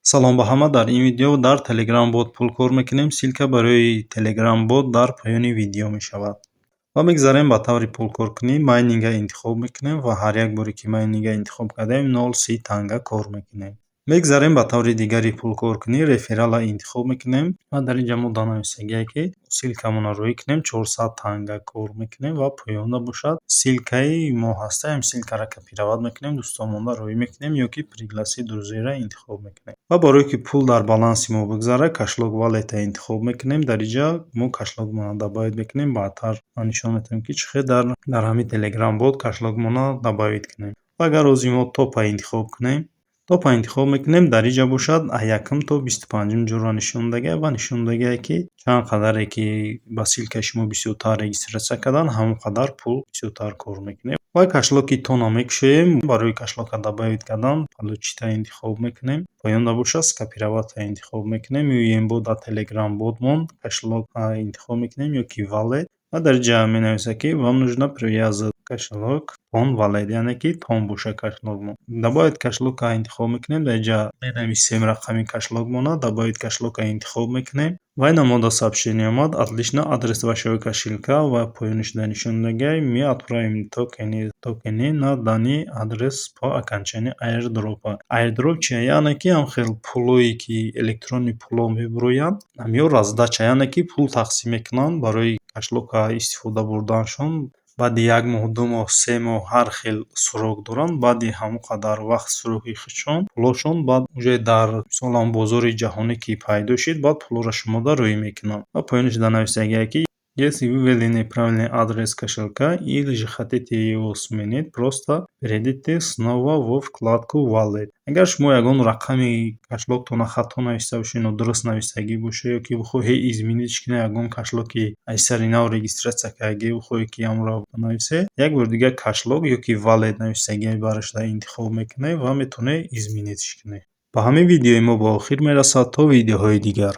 Салом ба ҳама! Дар ин видео дар Telegram бот пул кор мекунем. Ссылка барои Telegram бот дар поёни видео мешавад. Ва мегзарем ба таври пулкоркунӣ. Майнинга интихоб мекунем ва ҳар як боре, ки майнинга интихоб кардаем, 0,30 танга кор мекунем. Мегзарем ба таври дигари пулкоркунӣ, реферала интихоб мекунем ва дар ин ҷа мо данависагие, ки ссылкамонро рӯй кунем, 400 танга кор мекунем ва поёнда бошад, ссылкаи мо ҳаста, ҳам ссылкаро копировать мекунем, дӯстонмонда рӯй мекунем ё ки пригласить друзейро интихоб мекунем. Ва барое ки пул дар баланси мо бигзарад, кошелёк wallet а интихоб мекунем. Дар ин ҷа мо кошелёкмонро добавить мекунем. Баъдтар ман нишон медиҳам, ки чӣ хел дар ҳамин Telegram бот кошелёкмонро добавить кунем. Ва агар ози мо топа интихоб кунем, топа интихоб мекунем, дар ин ҷа бошад, аз якум то 25-ум ҷоро нишон додагиа ва нишон додагиа, ки чанд қадаре ки ба ссылкаи шумо бисёртар регистрация карданд, ҳамон қадар пул бисёртар кор мекунем. Ва кошелёки тона мекушоем. Барои кошелёка добавить кардан получить интихоб мекунем. Поёнда бошад, скопировать интихоб мекунем. Меоем бо дар Telegram ботмон кошелёк интихоб мекунем ё ки wallet ва дар ин ҷа менависад, ки вам нужно привязать кошелёк TON Wallet, яъне ки TON бошад кошелёкмон. Добавить кошелёка интихоб мекунем. Дар ин ҷа менависем рақами кошелёкмонро, добавить кошелёка интихоб мекунем ва ин намода сообщение омад: «Отлично, адрес вашего кошелька» ва поёнишда нишон додагиа: «Мы отправим токены на данный адрес по окончании airdrop». Airdrop чия? Яъне ки ҳам хел пулое, ки электронный пуло мебуроянд, ҳамиё раздача, яъне ки пул тақсим мекунанд барои кошелёка истифода бурданашон. Баъди як моҳ, 2 моҳ, 3 моҳ, ҳар хел срок доранд. Баъди ҳамон қадар вақт сроки худшон, пулошон баъд уже дар, мисол, ҳамон бозори ҷаҳонӣ ки пайдо шуд, баъд пулоро шумода рӯй мекунанд. Ва поёниш данависагие, ки если вы ввели неправильный адрес кошелька или же хотите его сменить, просто перейдите снова во вкладку Wallet. Агар шумо ягон рақами кошелёктонро хато нависта бошед, нодуруст навистагӣ бошед ё ки бихоҳед изменить кунед, ягон кошелёки аз сари нав регистрация кардагӣ бихоҳед, ки ҳамонро нависед, як бори дигар кошелёк ё ки Wallet навистагиро барашда интихоб мекунед ва метавонед изменить кунед. Ба ҳамин видеои мо ба охир мерасад. То видеоҳои дигар.